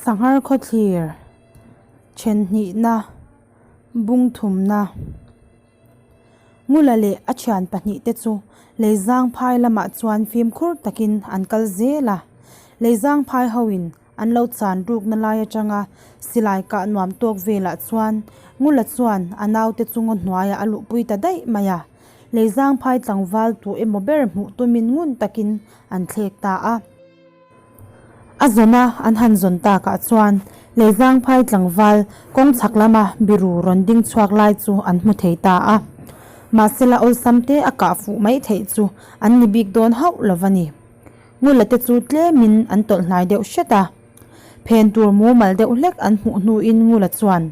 Sanghar khawthlir then hnihna bung thumna Ngula leh a thian pahnihte chu Leizang phai lamah chuan fimkhur takin an kal zel a. Leizang phai hoin An lo chan rukna lai atanga silai kah nuam tawk velah chuan Ngula chuan a naute chu ngaw hnuaiah a luhpui ta daih mai a. Leizangphai tlangval tu emaw ber hmuh tumin ngun takin an thlek ta a. A zawna an han zawn takah chuan Leizangphai tlangval kawng chhak lama biru rawn ding chhuak lai chu an hmu thei ta a. Mahsela awlsam te a kah fuh mai theih chu an ni bik dawn hauh lo va ni. Ngula te chu tlemin an tawlh hnai deuh hret a, phen tur mumal deuh hlek an hmuh hnuin Ngula chuan,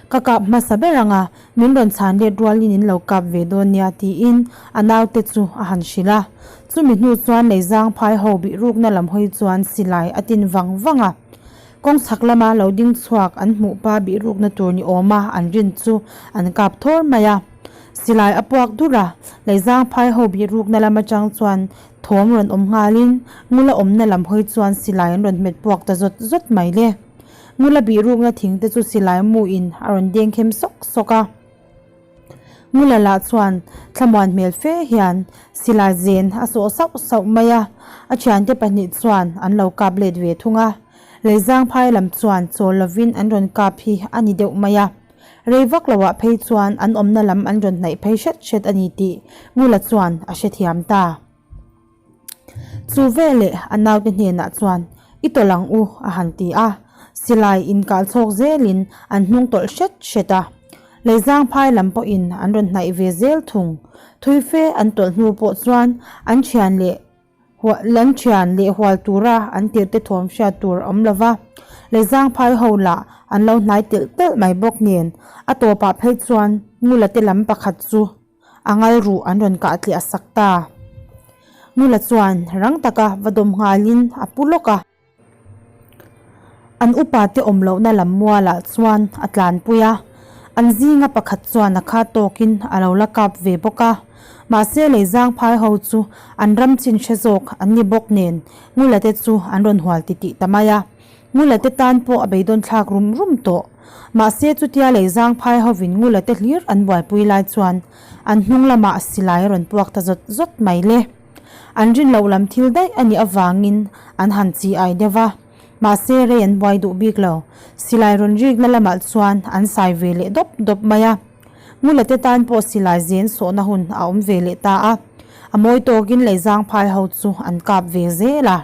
Ka kap hmasa ber ang a, min rawn chhan let rualin in lo kap ve dawn nia tiin a naute chu a han hrilh a. Chumi hnu chuan Leizang phai ho bih rukna lam hawi chuan silai a tin vang vang a. Kawng chhak lama lo ding chhuak an hmuh pa bih rukna tur ni awma an rin chu an kap thawr mai a. Silai a puak dur a, Leizang phai ho bih rukna lam atang chuan thawm rawn awm nghalin Ngula awmna lam hawi chuan silai an rawn hmet puak ta zawt zawt mai le. Ngula bih rukna thing te chu silai muin a rawn deng khem sawk sawk a. Ngula lah chuan thlamuan hmel fe hian silai zen a sawh sauh sauh mai a, a thiante pahnih chuan an lo kap let ve thung a. Leizang phai lam chuan chawl lovin an rawn kap hi a ni deuh mai a. Rei vak loah phei chuan an awmna lam an rawn hnaih phei hret hret a ni tih Ngula chuan a hrethiam ta. Chu veleh a naute hnenah chuan, I tawlh ang u, a han ti a. Silai inkal chhawk zelin an hnung tawlh hret hret a. Leizang phai lam pawhin an rawn hnaih ve zel thung. Thui fe an tawlh hnu pawh chuan an thian leh lan thian leh hual tura an tirhte thawm hriat tur a awm lo va. Leizang phai ho lah an lo hnai telh telh mai bawk nen a tawpah phei chuan Ngula te lam pakhat chu A ngal ruh an rawn kah tliah sak ta. Ngula chuan rang taka va dawm nghalin a pu lawk a. An upa te awm lohna lam mualah chuan a tlanpui a. An zinga pakhat chuan a kha tawkin a lo la kap ve bawk a. Mahse Leizang phai ho chu an ram chin hre zawk an ni bawk nen Ngula te chu an rawn hual titih ta mai a. Ngula te tan pawh a beidawn thlak rum rum tawh. Mahse chutia lei zang phai hovin Ngula te hlir an buaipui lai chuan an hnung lamah silai a rawn puak ta zawt zawt mai le. An rin loh lam thil daih a nih avangin an han chi ai deuh a. Mahse rei an buai duh bik lo. Silai rawn rikna lamah chuan an sai ve leh dawp dawp mai a. Ngula te tan pawh silai zen sawhna hun a awm ve leh ta a. A mawi tawkin lei zang phai ho chu an kap ve zel a.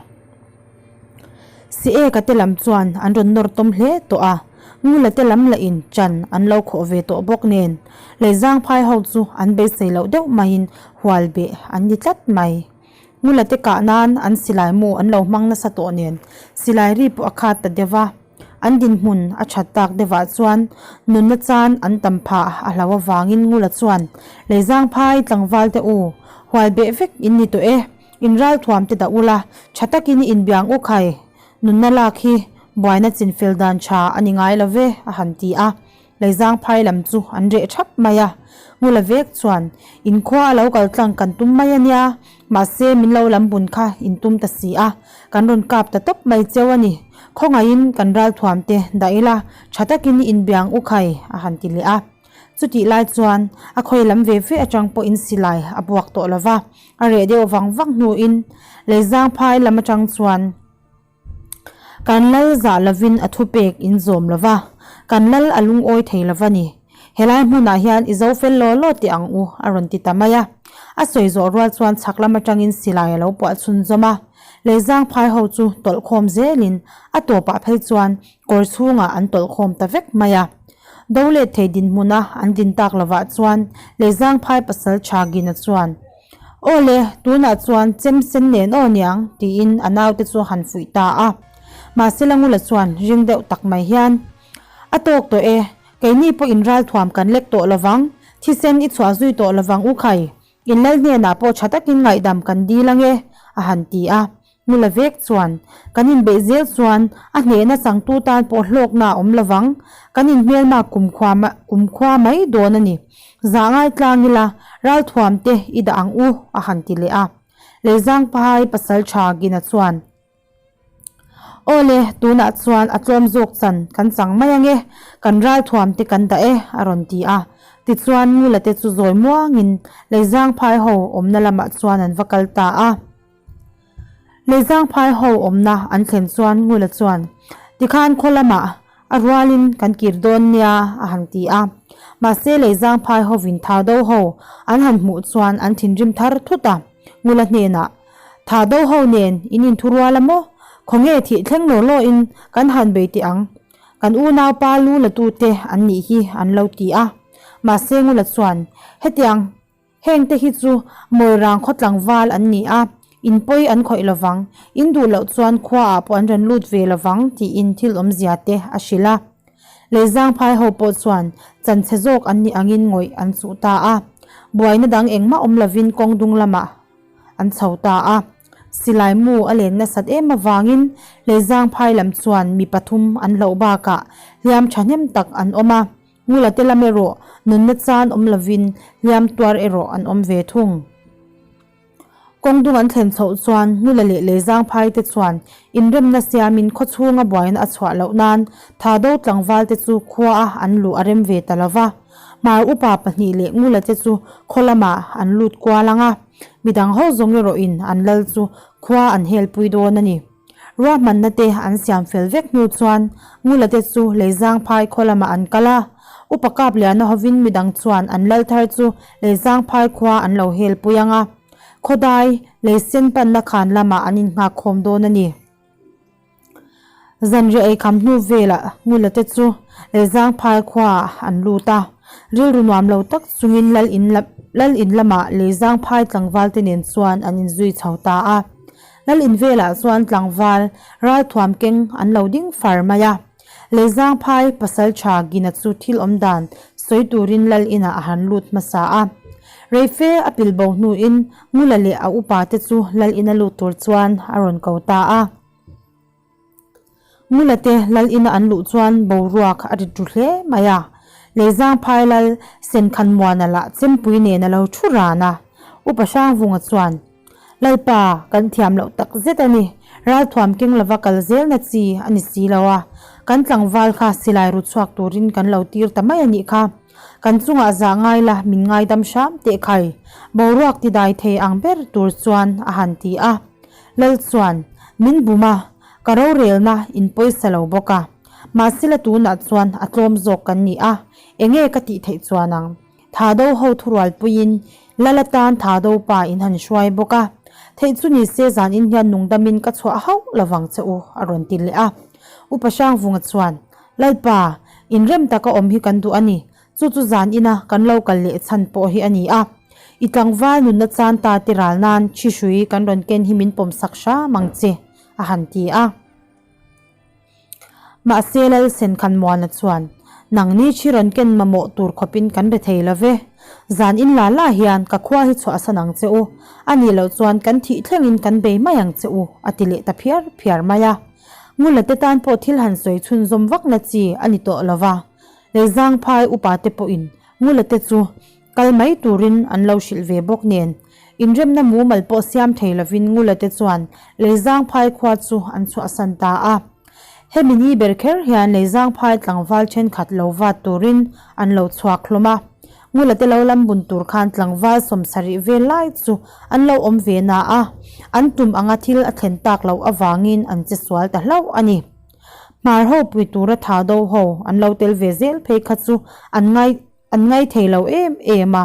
Si e ka te lam chuan an rawn nawr tawm hle tawh a, Ngula te lam lah in chan an lo khawh ve tawh bawk nen, Leizang phai ho chu an beisei loh deuh maiin hual beh an ni tlat mai. Ngula te kah nan an silai mu an lo hmang nasa tawh nen silai ri pawh a khat ta deuh a, an dinhmun a that tak deuhah chuan nunna chan an tam phah a hlo avangin Ngula chuan Leizang phai tlangval te u, hual beh vek in ni tawh e. In ralthuam te dah ula, tha takin i inbiang u khai, nunna lak hi buaina chinfel dan tha a ni ngai lo ve, a han ti a. Leizang phai lam chu an reh thap mai a. Ngula vek chuan, Inkhua a lo kal tlang kan tum mai a nia, mahse min lo lam bun kha in tum ta si a, kan rawn kap ta tawp mai cheu a ni. Khawngaihin kan ralthuam te dah ila, tha takin i inbiang u khai, a han ti leh a. Chutih lai chuan a khawi lam ve ve atang pawhin silai a buak tawh lo va. A reh deuh vang vang hnuin Leizang phai lam atang chuan kan lal zah lovin a thupek in zawm lo va, kan lal a lungawi thei lo va ni. Helai hmunah hian i zo fel law law teh ang u, a rawn ti ta mai a. A sawi zawh rual chuan chhak lam atangin silai a lo puah chhunzawm a. Leizang phai ho chu tawlh khawm zelin a tawpah phei chuan kawr chhungah an tawlh khawm ta vek mai a. Do let thei dinhmuna an din tak lovah chuan Leizang phai pasal tha Gina chuan, Aw le, tunah chuan chem sen nen aw niang, tiin a naute chu han fuih ta a. Mahse Langula chuan ring deuh tak mai hian, A tawk tawh e, keini pawh in ralthuam kan lek tawh lovang, thisen i chhuah zui tawh lovang u khai, in lal hnenah pawh tha takin ngaihdam kan dil ange, a han ti a. Nula vek chuan, Kan inbeih zel chuan a hnehna changtu tan pawh hlawkna a awm lovang, kan inhmelma kumkhua kumkhua mai dawn a ni. Zah ngai tlang ila, ralthuam te i dah ang u, a han ti leh a. Leizang Pahai pasal tha Gina chuan, Awle, tunah chuan a tlawm zawk chan kan chang mai ange, kan ralthuam te kan dah e, a rawn ti a. Tichuan Ngula te chu zawi muangin Leizangphai ho awmna lamah chuan an va kal ta a. Leizangphai ho awmna an thlen chuan Ngula chuan, Tikhan khaw lamah a rualin kan kir dawn nia, a han ti a. Mahse Leizangphai hovin Thado ho an han hmuh chuan an thinrim thar thut a. Ngula hnenah, Thado ho nen in inthurual a maw? Khawnge thih thleng law lawin kan han bei teh ang. Kan unaupa lu la tute an nih hi an lo ti a. Mahse Ngula chuan, Hetiang Heng te hi chu Mawirang khaw tlangval an ni a, in pawi an khawih lovang, in duh loh chuan khua ah pawh an rawn lut ve lovang tiin thil awmzia te a hrilh a. Leizangphai ho pawh chuan chanchhe zawk an nih angin ngawih an chuh ta a, buaina dang engmah awm lovin kawng dung lamah an chho ta a. Silai mu a len nasat em avangin Leizangphai lam chuan mi pathum an hloh bakah hliam thahnem tak an awm a. Ngula te lam erawh nunna chan awm lovin hliam tuar erawh an awm ve thung. Kawng dung an thlen chhoh chuan Ngula leh Leizangphai te chuan inremna siamin khaw chhunga buaina a chhuah loh nan Thado tlangval te chu khua a an luh a rem ve ta lova. Hmar upa pahnih leh Ngula te chu khaw lamah an lut kual ang a, midang ho zawng erawhin an lal chu khua an helpui dawn a ni. Ruahmanna te an siam fel vek hnu chuan Ngula te chu Leizangphai khaw lamah an kal a, Upa Kapliana hovin midang chuan an lal thar chu Leizangphai khua an lo hel pui ang a, khawdai Leisen panna khan lamah an innghak khawm dawn a ni. Zanriah eikham hnu velah Ngula te chu Leizangphai khuaah an lut a, rilru nuam lo tak chungin lal in lal in lamah Leizangphai tlangval te nen chuan an inzui chho ta a. Lal in velah chuan tlangval ralthuam keng an lo ding far mai a. Leizangphai pasaltha Gina chu thil awm dan sawi turin lal inah a han lut hmasa a. Reife a pil bo hnuin Ngula leh a upa te chu lal ina lut tur chuan a rawn ko ta a. Ngula te lal ina an luh chuan boruak a rit ru hle mai a. Leizangphai lal Senkhanmuana lah chempui nen a lo thu ran a. Upa Hrangvunga chuan. Lalpa, kan thiam loh tak zet a ni. Ralthuam keng lova kal zelna chi a ni si lo a, kan tlangval kha silai ru chhuak turin kan lo tir ta mai a nih kha. Kan chungah zah ngai la min ngaidam hram teh khai, boruak ti dai thei ang ber tur chuan a han ti a. Lal chuan, Min bum a, ka rorelna in pawisa lo bawk a. Mahsela tunah chuan a tlawm zawk kan ni a, enge ka tih theih chuan ang? Thado ho thurualpuiin Lal atan Thado pa in han hruai bawk a, Theih chu ni se zan in hian nungdamin ka chhuah hauh lovang che u, a rawn ti leh a. Upa Hrangvunga chuan, Lalpa, inrem taka awm hi kan duh a ni, chu chu zan ina kan lo kal leh chhan pawh hi a ni a. I tlangval nunna chan ta te ral nan thi hrui kan rawn ken hi min pawmsak hram ang che, a han ti a. Mahse Lalsen Khanmuana chuan, Nangni thi rawn ken mamawh tur khawpin kan re thei lo ve. Zan in la la hian ka khua hi chhuahsan ang che u, a nih loh chuan kan thih thlengin kan bei mai ang che u, a ti leh ta phiar phiar mai a. Ngula te tan pawh thil han sawi chhunzawm vakna chi a ni tawh lo va, Leizangphai upa te pawhin Ngula te chu Kal mai turin an lo hrilh ve bawk nen, inremna mumal pawh siam thei lovin Ngula te chuan Leizangphai khua chu an chhuahsan ta a. Hemi ni ber kher hian Leizangphai tlangval thenkhat lo vat turin an lo chhuak hlawm a. Ngula te lo lam bun tur khan tlangval sawmsarih vel lai chu an lo awm ve na a, an tum anga thil a thlen tak loh avangin an che sual ta hlauh a ni. Hmar ho pui tura tha do ho an lo tel ve zel phei kha chu an ngai An ngai thei lo em em a,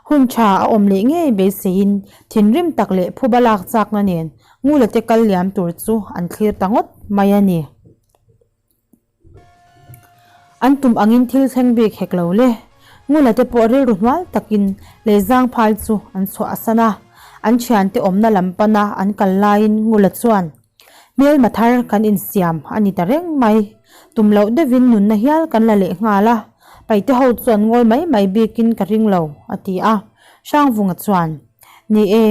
hun tha a awm leh ngei beiseiin thinrim tak leh phuba lak chakna nen Ngula te kal liam tur chu an thlir ta ngawt mai a ni. An tum angin thil thleng bik hek lo le. Ngula te pawh rilru hnual takin Leizangphai chu an chhuah a san a, an thiante awmna lam pana an kal laiin Ngula chuan, Hmelma thar kan insiam a ni ta reng mai. Tum loh deuhin nunna hial kan la leh nghal a, paite ho chuan ngawi mai mai bikin ka ring lo, a ti a. Hrangvunga chuan, Ni e,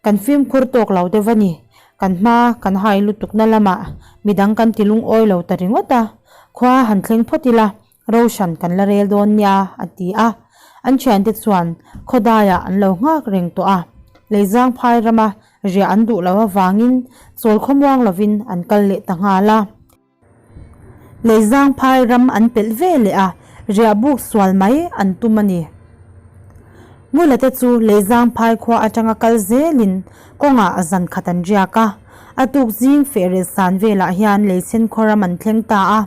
kan fimkhur tawk lo deuh a ni. Kan hma kan hai lutukna lamah midang kan ti lungawi lo ta ringawt a, khua han thleng phawt ila, Roshan kan la rel dawn nia, a ti a. An thiante chuan khawdaiah an lo nghak reng tawh a. Leizangphai rama Riah an duh loh avangin chawl khawmuang lovin an kal leh ta nghal a. Leizangphai ram an pelh ve leh a, riah buk sual mai an tum a ni. Ngula te chu Leizangphai khua atanga kal zelin kawngah zan khat an riak a. A tuk zing feh rel san velah hian Leisen khaw ram an thleng ta a.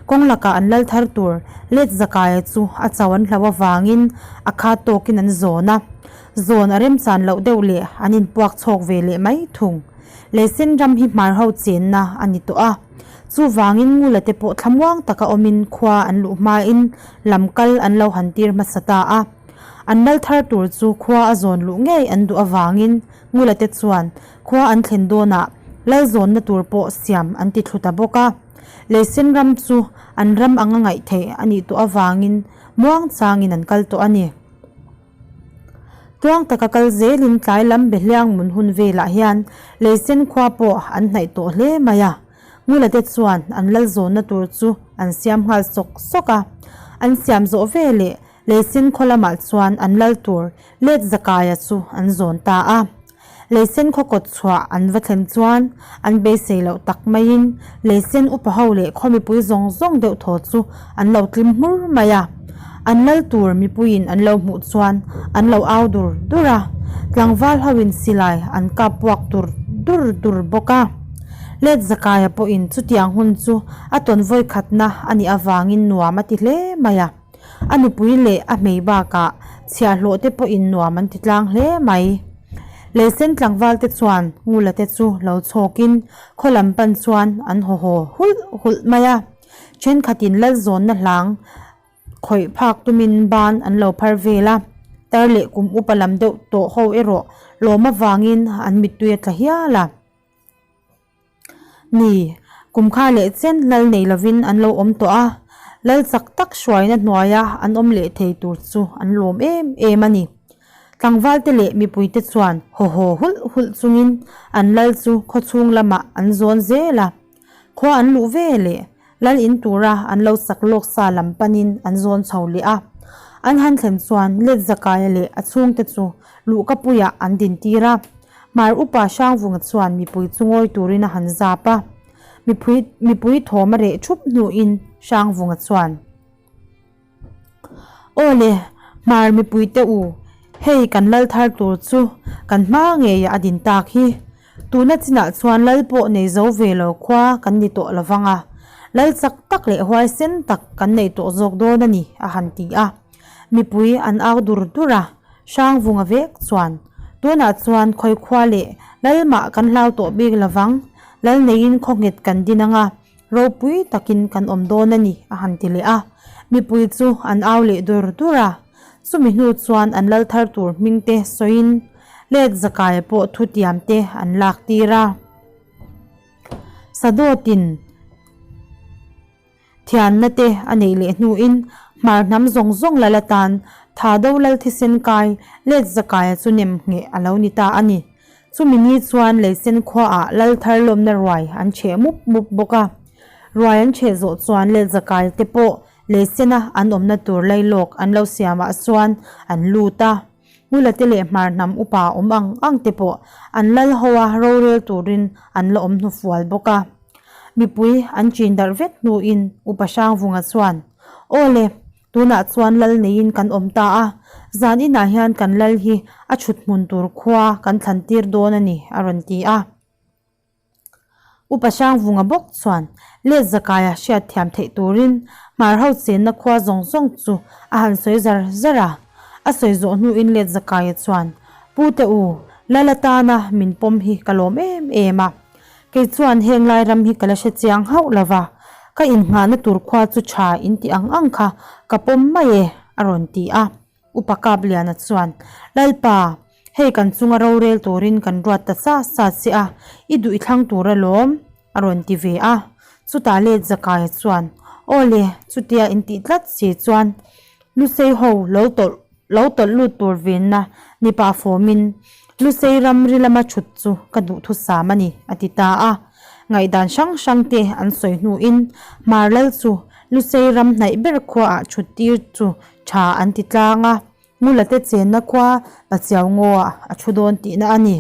Kawng lakah an lal thar tur let zakaia chu a chau an hloh avangin a khat tawkin an zawn a. Zawn a remchan loh deuh leh an inpuak chhawk ve leh mai thung. Leisen ram hi hmar ho chenna a ni tawh a. Chuvangin Ngula te pawh thlamuang taka awmin khua an luh hmain lam kal an lo han tir hmasa ta a. An lal thar tur chu khua a zawn luh ngei an duh avangin Ngula te chuan khua an thlen dawnah lal zawnna tur pawh siam an ti thlu ta bawk a. Leisen ram chu an ram anga ngaih theih a nih tawh avangin muang changin an kal tawh a ni. Tluang taka kal zelin tlai lam behliang mun hun velah hian Leisen khua pawh an hnaih tawh hle mai a. Ngula te chuan an lal zawnna tur chu an siam nghal sawk sawk a. An siam zawh veleh Leisen khaw lamah chuan an lal tur let Zakaia chu an zawn ta a. Leisen khaw kawt chhuah an va thlen chuan an beisei loh tak maiin Leisen upa ho leh khaw mipui zawng zawng deuh thaw chu an lo tlim hmur mai a. An lal tur mipuiin an lo hmuh chuan an lo au dur dur a, tlangval hoin silai an kap puak dur dur dur bawk a. Let Zakaia pawhin chutiang hun chu a tawn vawi khatna a nih avangin nuam a ti hle mai a. A nupui leh a hmei bakah chhiahhlawh te pawhin nuam an ti tlang hle mai. Leisen tlangval te chuan Ngula te chu lo chhawkin khaw lam pan chuan an haw haw hulh hulh mai a. Thenkhatin Lalzawnna hlang khawih phak tumin ban an lo phar vel a, tar leh kum upa lam deuh tawh ho erawh lawm avangin an mittui a tla hial a. Ni, kum kha leh chen lal nei lovin an lo awm tawh a, lal chak tak hruaina hnuaia an awm leh thei tur chu an lawm em em a ni. Tlangvalte leh mipuite chuan haw haw hulh hulh chungin an lal chu khawchhung lamah an zawn zel a. Khua an luh ve leh lal in tura an lo sak lawk sa lam panin an zawn chho leh a. An han thlen chuan let Zakaia leh a chhungte chu luhkapuiah an dintir a. Hmar upa Hrangvunga chuan mipui chu ngawi turin a han zap a. Mipui mipui thawm a reh thup hnuin Hrangvunga chuan, Aw le, Hmar mipui te u, hei kan lal thar tur chu kan hma ngeiah a din tak hi. Tuna chinah chuan lal pawh nei zo ve lo khua kan ni tawh lovang a, lal chak tak leh huaisen tak kan nei tawh zawk dawn a ni, a han ti a. Mipui an au dur dur a, Hrangvunga vek chuan, Tunah chuan khawi khua leh lal mah kan hlau tawh bik lovang, lal neiin khaw nghet kan din anga, ropui takin kan awm dawn a ni, a han ti leh a. Mipui chu an au leh dur dur a, chumi hnu chuan an lal thar tur hming te sawiin let Zakaia pawh thutiam te an lak tir a. Sadawtin. Thianna te a neih leh hnuin hmar hnam zawng zawng lal atan tha do lal thisen kai let zakaia chu nem ngheh a lo ni ta a ni. Chumi ni chuan Leisen khuaah lal thar lawmna ruai an chheh mup mup bawk a. Ruai an chheh zawh chuan let zakaia te pawh Leisena an awmna tur lailawk an lo siamah chuan an lut a. Ngula te leh hmar hnam upa awm ang ang te pawh an lal ho a rorel turin an la awm hnufual bawk a. Mipui an chin darh vek hnuin Upa Hrangvunga chuan, Aw le, tunah chuan lal neiin kan awm ta a, zan inah hian kan lal hi a chhut hmun tur khua kan thlan tir dawn a ni, a rawn ti a. Upa Hrangvunga bawk chuan let Zakaia hriat thiam theih turin hmar ho chenna khua zawng zawng chu a han sawi zar zar a. A sawi zawh hnuin let Zakaia chuan, Pute u, lal atana min pawm hi ka lawm em em a. Kei chuan heng lai ram hi ka la hre chiang hauh lo va, ka innghahna tur khua chu tha in ti ang ang kha ka pawm mai e, a rawn ti a. Upa Kapliana chuan, Lalpa, hei kan chunga rorel turin kan ruat ta sa sa che a, i duh i thlang tur alawm, a rawn ti ve a. Chutah let Zakaia chuan, Aw le, chutia in tih tlat si chuan Lusei ho lo tawlh lo tawlh lut tur venna ni pah fawmin Lusei ram ri lama thut chu ka duhthusam a ni, a ti ta a. Ngaihdan hrang hrang te an sawi hnuin Hmar Lal chu Lusei ram hnaih ber khuaah thut tir chu tha an ti tlang a, Ngula te chenna khua Pachiau Ngaw-ah a thu dawn tihna a ni.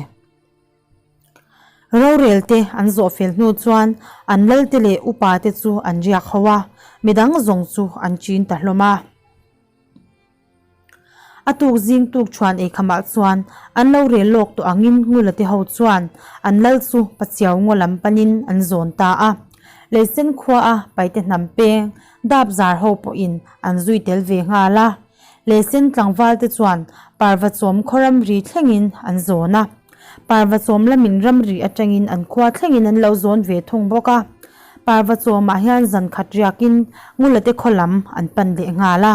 Rorel te an zawh fel hnu chuan an lalte leh upa te chu an riak ho a, midang zawng chu an chin ta hlawm a. A tuk zing tuk chuan eikhamah chuan an lo rel lawk tawh angin Ngula te ho chuan an lal chu Pachiau ngaw lam panin an zawn ta a. Leisen khua a paite hnam peng dap zar ho pawhin an zui tel ve nghal a. Leisen tlangval te chuan parva chawm khaw ramri thlengin an zawn a. Parva chawm lamin ramri atangin an khua thlengin an lo zawn ve thung bawk a. Parva chawmah hian zan khat riakin Ngula te khaw lam an pan leh nghal a.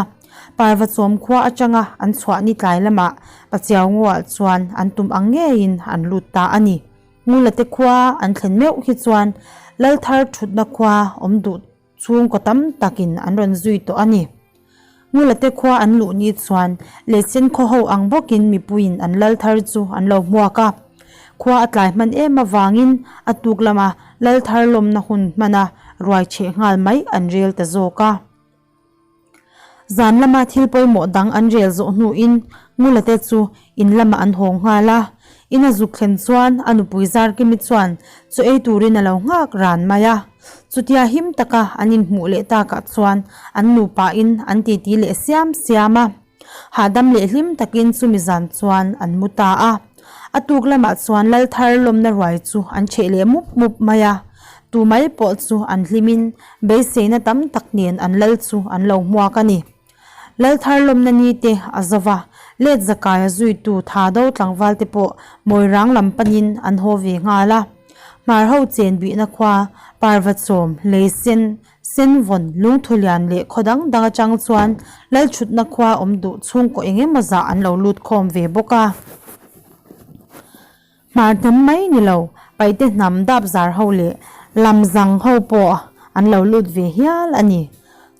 Parva chawm khua atanga an chhuah ni tlai lamah Pachiau Nguah chuan an tum ang ngeiin an lut ta a ni. Ngula te khua an thlen meuh hi chuan Lalthar thutna khua awm duh chhungkaw tam takin an rawn zui tawh a ni. Ngula te khua an luh ni chuan Lehsen khaw ho ang bawkin mipuiin an Lalthar chu an lo hmuak a. Khua a tlai hman em avangin a tuk lama Lalthar lawmna hun hmana ruai chheh nghal mai an rel ta zawk a. Zan lama thil pawimawh dang an rel zawh hnuin Ngula te chu in lamah an haw nghal a. In a zuk thlen chuan a nupui Zarkimi chuan chaw ei turin a lo nghak ran mai a. Chutia him taka an inhmuh leh takah chuan an nupain an titi leh siam siam a. Hahdam leh hlim takin chumi zan chuan an mu ta a. A tuk lamah chuan Lalthar lawmna ruai chu an chheh leh mup mup mai a. Tu mai pawh chu an hlimin beiseina tam tak nen an lal chu an lo hmuak a ni. Lalthar lawmna ni te a zo va, let zakaia zuitu tha do tlangval te pawh Mawirang lam panin an haw ve nghal a. Hmar ho chen bihna khua Parvachawm, Leisen, Senvawn, Lungthulian leh khaw dang dang atang chuan Lalchhutna khua awm duh chhungkaw eng emaw zah an lo lut khawm ve bawk a. Hmar hnam mai ni lo, Paite hnam dap zar ho leh lam zang ho pawh an lo lut ve hial a ni.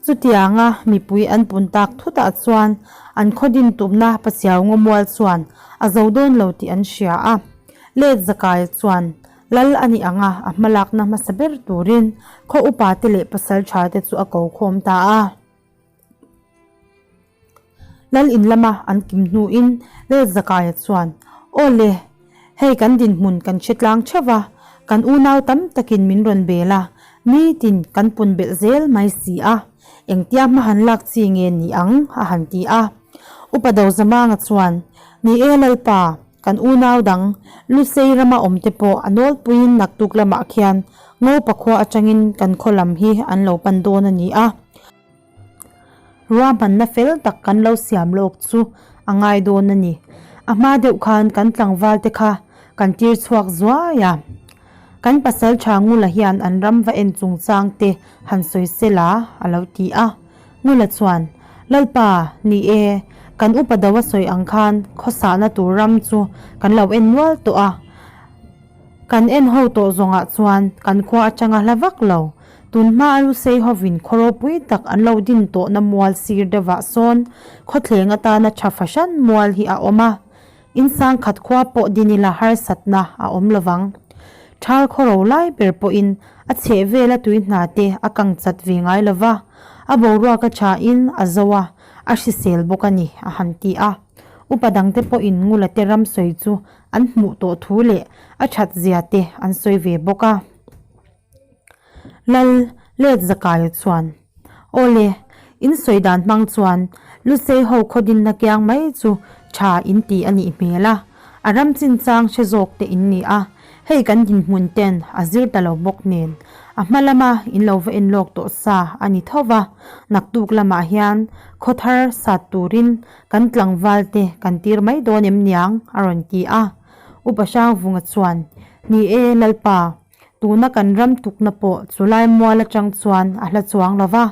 Chutianga mipui an pun tak thutah chuan an khaw din tumna Pachiau Ngawmual chuan a zo dawn lo tih an hria a. Let Zakaia chuan Lal a nih ang a, a hmalakna hmasa ber turin khaw upa te leh pasal tha te chu a ko khawm ta a. Lal in lama an kim hnuin Lal Zakaia chuan, Aw le, hei kan dinhmun kan hre tlang theuh va, kan unau tam takin min rawn bel a, nitin kan pun belh zel mai si a, engtia hma han lak chi nge ni ang? a han ti a. Upa Dozamanga chuan, Ni e Lalpa, Kan unau dang Lusei rama awmte pawh a nawlpuiin naktuk lamah khian Ngopa khua atangin kan khaw lam hi an lo pan dawn a ni a. Ruahmanna fel tak kan lo siam lawk chu a ngai dawn a ni. A hma deuh khan kan tlangval te kha kan tir chhuak zuai a. Kan pasal tha Ngula hian an ram va en chungchang te han sawi sel a, a lo ti a. Ngula chuan, Lalpa, ni e, kan upa do a sawi ang khan khawsahna tur ram chu kan lo en nual tawh a. Kan en ho tawh zawngah chuan kan khua atanga hla vak lo. Tun hma a Lusei hovin khaw ropui tak an lo din tawhna mual sir deuhah sawn khawthleng atana tha fahran mual hi a awm a. In sangkhat khua pawh din ila harsatna a awm lovang. Thal khaw ro lai ber pawhin a chheh vela tui hna te a kang chat ve ngai lova, a boruak a thain a zo a, a hrisel bawk a ni, a han ti a. Upa dangte pawhin Ngula te ram sawi chu an hmuh tawh thu leh a that zia te an sawi ve bawk a. Lal let Zakaia chuan, Aw le, in sawi dan hmang chuan Lusei ho khaw dinna kiang mai chu tha in ti a nih hmel a, a ram chinchang hre zawk te in ni a, hei kan dinhmun ten a zir ta lo bawk nen a hma lama in lo va en lawk tawh sa a ni tho va, naktuk lamah hian khaw thar sat turin kan tlangval te kan tir mai dawn em niang a rawn ti a. Upa Hrangvunga chuan, Ni e Lalpa, Tuna kan ram tukna pawh chulai mual atang chuan a hla chuang lo va,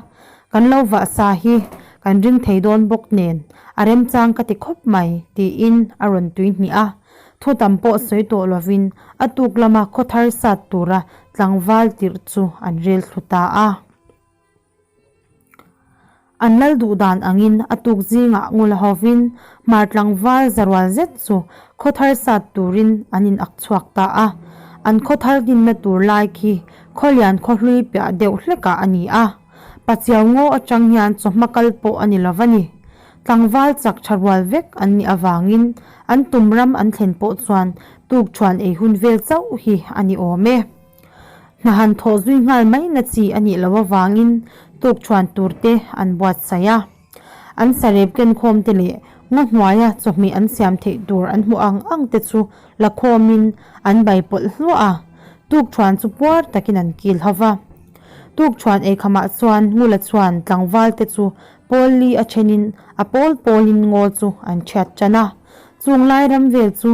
kan lo vah sa hi kan ring thei dawn bawk nen a remchang ka ti khawp mai tiin a rawn tui hnih a. Thu tam pawh sawi tawh lovin a tuk lama khaw thar sat tura tlangval tirh chu an rel thlu ta a. An lal duh dan angin a tuk zingah ngul hovin hmar tlangval zarual zet chu khaw thar sat turin an in ak chhuak ta a. An khaw thar dinna tur lai khi khawlian khaw hlui piah deuh hlekah a ni a. Pachiau ngaw atang hian chawhma kal pawh a ni lo va ni. Tlangval chak tha rual vek an nih avangin an tum ram an thlen pawh chuan tukṭhuan ei hun vel chauh hi a ni awm e. Hna han thawh zui nghal mai na chi a nih loh avangin tukṭhuan tur te an buatsaih a. An sarep kenkhawm te leh ngaw hnuaia chawhmeh an siam theih tur an hmuh ang ang te chu la khawmin an bai pawlh hluah a, tukṭhuan chu puar takin an kil ho va. Tukṭhuan eikhamah chuan Ngula chuan tlangval te chu pawl li a thenin a pawl pawlin ngaw chu an ṭhiat ṭan a. Chung lai ram vel chu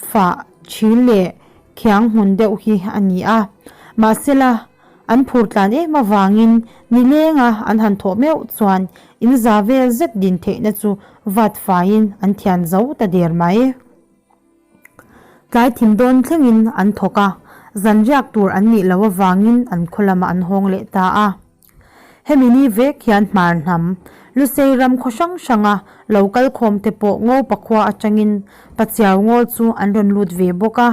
fah, ṭhil leh khiang hmun deuh hi a ni a. Mahsela, an phur tlan em avangin nilenga an han thawh meuh chuan in za vel zet din theihna chu vat faiin an thian zo ta der mai. Tlai thim dawn thlengin an thawk a, zan riak tur an nih loh avangin an khaw lamah an hawng leh ta a. Hemi ni vek hian hmar hnam, Lusei ram khaw hrang hranga lo kal khawm te pawh Ngopa khua atangin Pachiau ngaw chu an rawn lut ve bawk a.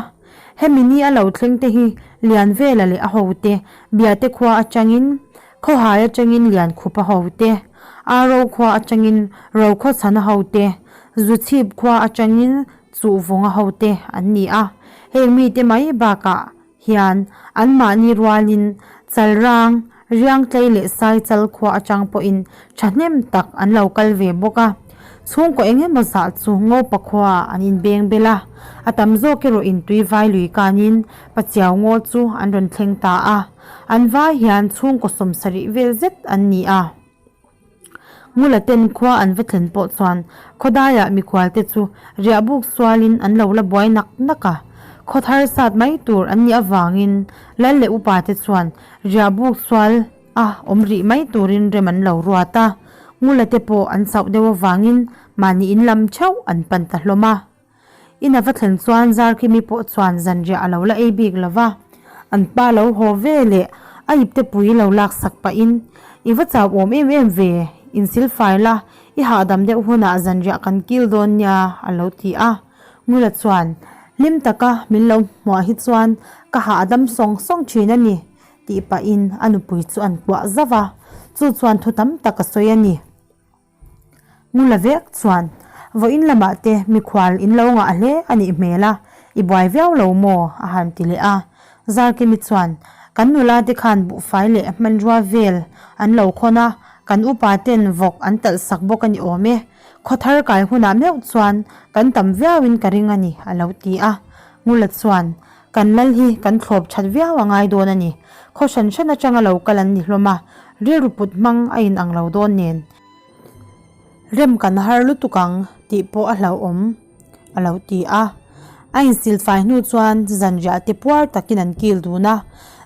Hemi ni a lo thleng te hi Lianvela leh a hote Biate khua atangin Khawhai atangin Liankhupa hote, Aro khua atangin Rokhawchhana hote, Zuchhip khua atangin Chuhvunga hote an ni a. Heng mite mai bakah hian anmahni rualin Chalrang, Riangtlei leh Saichal khua atang pawhin thahnem tak an lo kal ve bawk a. Chhungkaw eng emaw zah chu Ngopa khuaah an inbeng bel a, a tam zawk erawh in tui vai lui kanin Pachiau ngaw chu an rawn thleng ta a. An vai hian chhungkaw 70 vel zet an ni a. Ngula ten khua an va thlen pawh chuan khawdaiah mikhualte chu riah buk sualin an lo la buai nak nak a. Khaw thar sat mai tur an nih avangin lal leh upate chuan riah buk sual a awm rih mai turin rem an lo ruat a. Ngula te pawh an chauh deuh avangin mahni in lam theuh an pan ta hlawm a. In a va thlen chuan Zarkimi pawh chuan zanriah a lo la ei bik lo va, an pa lo haw ve leh a ipte pui lo lak sak pahin, I va chau awm em em ve, insilfai la, i hahdam deuh hunah zanriah kan kil dawn nia a lo ti a. Ngula chuan, Hlim taka min lo hmuah hi chuan ka hahdam sawng sawng thin a ni, tih pahin a nupui chu an kuah zauh a, chu chuan thu tam tak a sawi a ni. Ngula vek chuan, Vawiin lamah te mikhual in lo ngah hle a nih hmel a, i buai viau lo maw? a han ti leh a. Zarkimi chuan, Kan nula te khan buhfai leh hmanrua vel an lo khawn a, kan upa ten vawk an talh sak bawk a ni awm e. Khawthar kai hunah meuh chuan kan tam viauin ka ring a ni, a lo ti a. Ngula chuan, Kan lal hi kan thlawp that viau a ngai dawn a ni. Khaw hran hran atanga lo kal an ni hlawm a, rilru put hmang a inang lo dawn nen. Rem kan har lutuk ang tih pawh a hlauhawm a lo ti a. A insilfai hnu chuan zanriah te puar takin an kil dun a,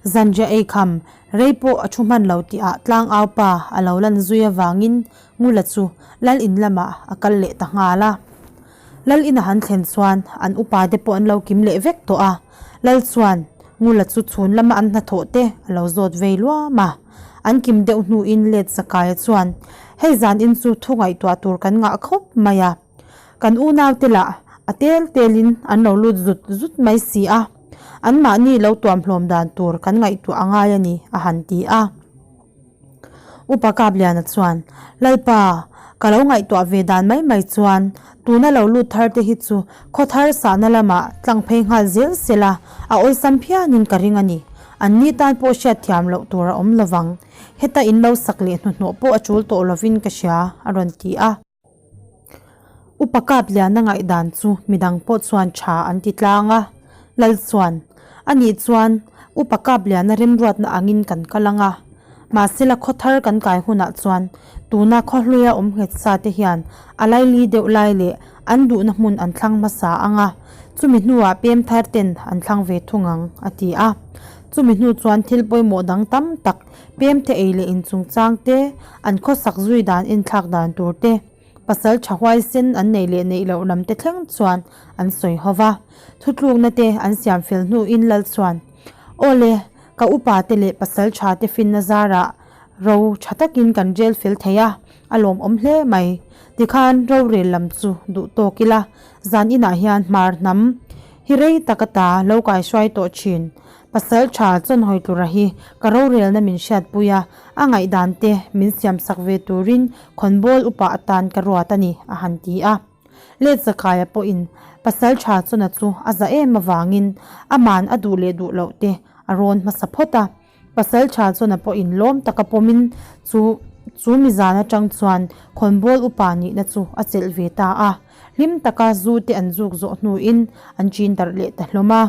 zanriah eikham rei pawh a thu hman lo tihah tlangau pa a lo lan zui avangin Ngula chu lal in lamah a kal leh ta nghal a. Lal ina han thlen chuan an upa te pawh an lo kim leh vek tawh a, Lal chuan Ngula chu chhun lama an hnathawh te a lo zawt vei luam a. An kim deuh hnuin let Zakaia chuan, Hei zan in chu thu ngaihtuah tur kan ngah khawp mai a, kan unau te lah a tel telin an lo lut zut zut mai si a, anmahni lo tuamhlawm dan tur kan ngaihtuah a ngai a ni, a han ti a. Upa Kapliana chuan, Lalpa, ka lo ngaihtuah ve dan mai mai chuan tuna lo lut thar te hi chu khaw thar sahna lamah tlang phei nghal zel sela a awlsam phianin ka ring a ni. An ni tan pawh hriatthiam loh tur a awm lovang. Heta in lo sak leh hnuhnawh pawh a tul tawh lovin ka hria, a rawn ti a. Upa Kapliana ngaihdan chu midang pawh chuan tha an ti tlang a, Lal chuan, A nih chuan Upa Kapliana remruatna angin kan kal ang a, mahsela khaw thar kan kai hunah chuan tuna khaw hluia awm nghet sa te hian a laili deuh lai leh an duhna hmun an thlang hmasa ang a, chumi hnuah pem thar ten an thlang ve thung ang, a ti a. Chumi hnu chuan thil pawimawh dang tam tak Pemte ei leh in chungchang te, an khawsak zui dan enthlak dan tur te, pasal tha huaisen an neih leh neih loh lam te thleng chuan an sawi ho va. Thutlukna te an siam fel hnuin lal chuan, Aw le, ka upa te leh pasal tha te finna zarah ro tha takin kan rel fel thei a, a lawmawm hle mai. Tikhan rorel lam chu duh tawk ila, zan inah hian hmar hnam hi rei tak ata lo kaihruai tawh thin. Pasalṭha Chawnhawi tura hi ka rorelna min hriatpui a, a ngaihdan te min siamsak ve turin khawnbawl upa atan ka ruat a ni, a han ti a. Let Zakaia pawhin Pasalṭha Chawna chu a za em avangin aman a duh leh duh loh te a rawn hmasa phawt a. Pasalṭha Chawna pawhin lawm taka pawmin chu chu mizan atang chuan khawnbawl upa nihna chu a chelh ve ta a. Hlim taka zu te an zuk zawh hnuin an ṭin darh leh ta hlawm a.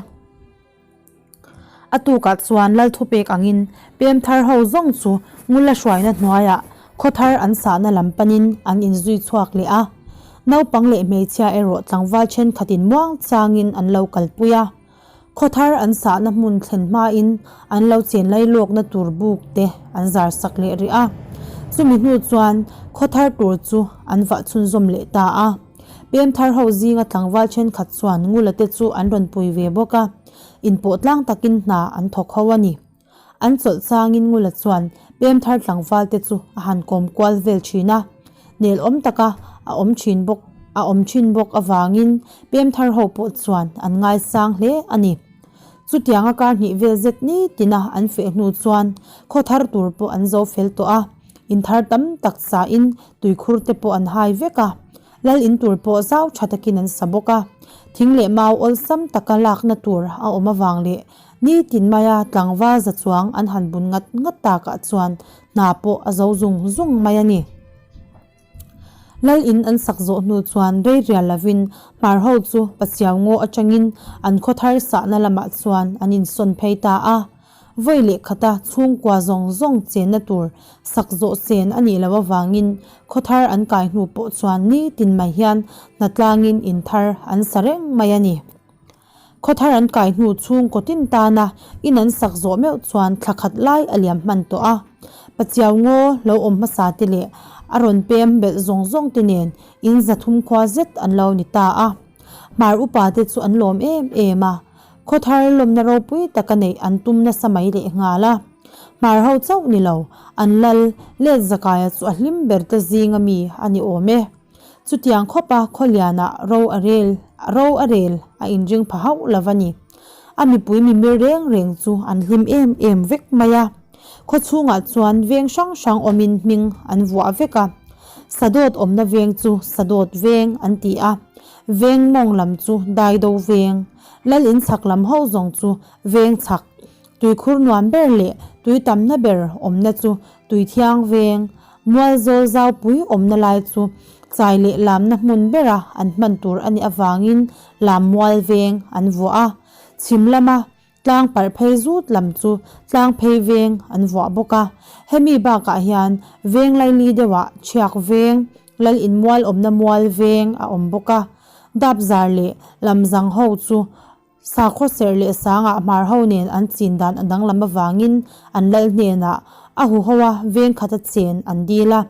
A tukah chuan Lal thupek angin pem thar ho zawng chu Ngula hruaina hnuaiah khaw thar an sahna lam panin an inzui chhuak leh a. Naupang leh hmeichhia erawh tlangval thenkhatin muang changin an lo kalpui a. Khaw thar an sahna hmun thlen hmain an lo chen lailawkna tur buk te an zar sak leh rih a. Chumi hnu chuan khaw thar tur chu an vah chhunzawm leh ta a. Pem thar ho zinga tlangval thenkhat chuan Ngula te chu an rawn pui ve bawk a, inpawh tlang takin hna an thawk ho a ni. An chawlh changin Ngula chuan pem thar tlangval te chu a han kawm kual vel thin a, nel awm taka a awm thin bawk a awm thin bawk avangin pem thar ho pawh chuan an ngaisang hle a ni. Chutianga kar hnih vel zet ni tina an feh hnu chuan khaw thar tur pawh an zo fel tawh a, in thar tam tak sain tuikhur te pawh an hai vek a, lal in tur pawh zau tha takin an sa bawk a. Thing leh mau awlsam taka lakna tur a awm avang leh nitin maia tlangval za chuang an han bun ngat ngat takah chuan hna pawh a zo zung zung mai a ni. Lal in an sak zawh hnu chuan rei rial lovin hmar ho chu Pachiau ngaw atangin an khaw thar sahna lamah chuan an insawn phei ta a. Vawi leh khata chhungkua zawng zawng chenna tur sak zawh chen a nih loh avangin khaw thar an kai hnu pawh chuan nitin mai hian hnatlangin in thar an sa reng mai a ni. Khaw thar an kai hnu chhungkaw tin tana in an sak zawh meuh chuan thla khat lai a liam hman tawh a. Pachiau ngaw lo awm hmasa te leh a rawn pem belh zawng zawng te nen in zathum khua zet an lo ni ta a. Hmar upa te chu an lawm em em a. Khaw thar lawmna ropui taka neih an tum nasa mai leh nghal a. Hmar ho chauh ni lo, an lal let Zakaia chu a hlim ber te zinga mi a ni awm e. Chutiang khawpa khawlianah ro a rel ro a rel a inring pha hauh lo va ni. A mipui mimir reng reng chu an hlim em em vek mai a. Khaw chhungah chuan veng hrang hrang awmin hming an vuah vek a. Sadawt awmna veng chu Sadawt veng an ti a, veng mawng lam chu Daido veng, Lal in chhak lam ho zawng chu veng chhak, tuikhur nuam ber leh tui tamna ber awmna chu Tuithiang veng, Mualzawl zaupui awmna lai chu chai leh lamna hmun bera an hman tur a nih avangin Lammual veng an vuah a. Chhim lama tlang parh phei zut lam chu tlang phei veng an vuah bawk a. Hemi bakah hian veng laili deuhah Chhiak veng, Lal inmual awmna mual veng a awm bawk a. Dapzar leh Lamzang ho chu Sakhaw serh leh sangah hmar ho nen an chin dan a danglam avangin an lal hnenah a huho a veng khata chen an dil a.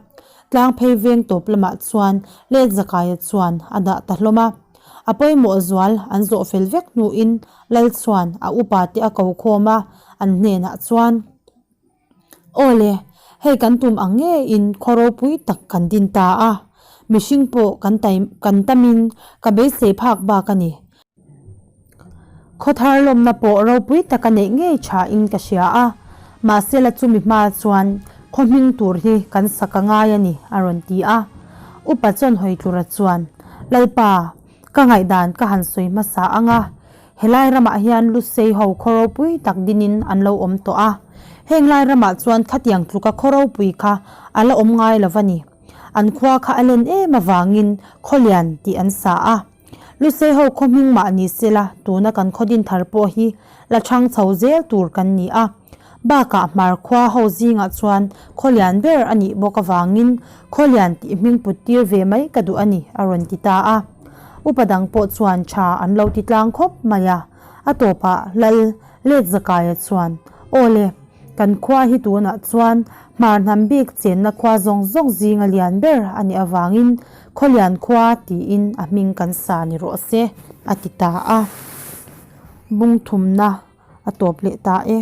Tlang phei veng tawp lamah chuan let Zakaia chuan a dah ta hlawm a. A pawimawh zual an zawh fel vek hnuin lal chuan a upa te a ko khawm a, an hnenah chuan, Aw le, hei kan tum ang ngeiin khaw ropui tak kan din ta a, mihring pawh kan tai kan tamin ka beisei phak bak a ni. Khaw thar lawmna pawh ropui taka neih ngei thain ka hria a, mahse la chumi hma chuan khaw hming tur hi kan sak a ngai a ni, a rawn ti a. Upa chuan Hawitlura chuan, Lalpa, ka ngaihdan ka han sawi hmasa ang a, helai ramah hian Lusei ho khaw ropui tak dinin an lo awm tawh a, heng lai ramah chuan khatiang tluka khaw ropui kha a la awm ngai lo va ni. An khua kha a len em avangin Khawlian tih an sa a. Lusei ho khaw hming mah ni sela tuna kan khaw din thar pawh hi la chhang chho zel tur kan ni a. Bakah hmar khua ho zingah chuan khaw lian ber a nih bawk avangin khaw lian tih hming put tir ve mai ka duh a ni a rawn ti ta a. Upa dang pawh chuan tha an lo ti tlang khawp mai a. A tawpah Lal Let Zakaia chuan, Aw le, kan khua hi tunah chuan hmar hnam bik chenna khua zawng zawng zinga lian ber a nih avangin Khawlian khua tiin a hming kan sa ni rawh se, a ti ta a. Bung thumna a tawp leh ta e.